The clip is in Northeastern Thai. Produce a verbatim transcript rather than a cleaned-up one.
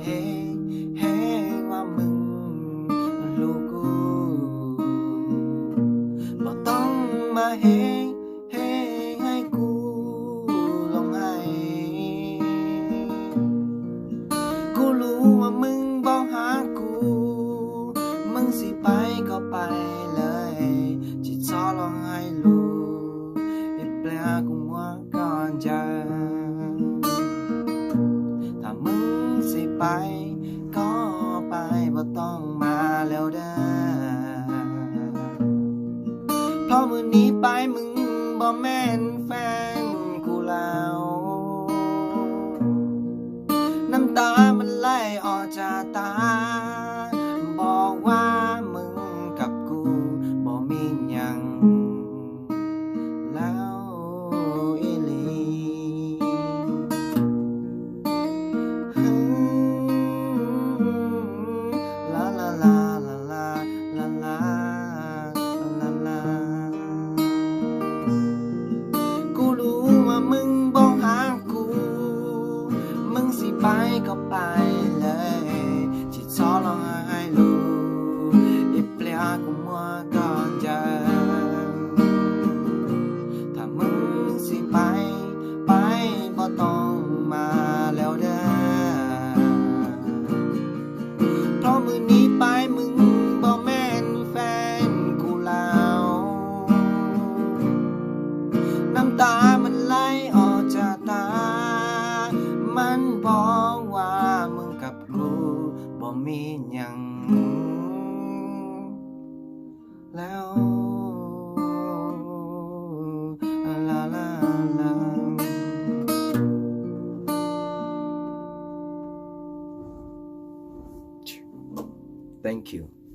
เฮ้ เฮ้ ว่ามึงรู้กู บ่ต้องมาเฮ้ เฮ้ ให้กูร้องไห้ กูรู้ว่ามึงบ่ฮักกู มึงสิไปก็ไปเลย จิตซอร้องไห้รู้ อีเปลือกูมัวก่อนจะ ถ้ามึงสิไป ก็ไป บ่ต้องมาแล้วเด้อ เพราะมื้อนี้ไปมึงบ่แม่นแฟนกูแล้ว น้ำตามันไหลออกจากตา บอกว่ามึงกับกูบ่มีหยัง แล้วอีหลี ลาลาลาลาลาลาลาลาลา กูรู้ว่ามึงบ่ฮักกู มึงสิไปก็ไปเลย จิตซอร้องไห้รู้ อีเปลือกูมัวก่อนจะ ถ้ามึงสิไป ไป บ่ต้องมาแล้วเด้อ เพราะมื้อนี้ไปมึงบ่แม่นแฟนกูแล้ว น้ำตามันไหลออกจากตา มันบอกว่ามึงกับกูบ่มีหยังแล้ว ลาลาลา Thank you.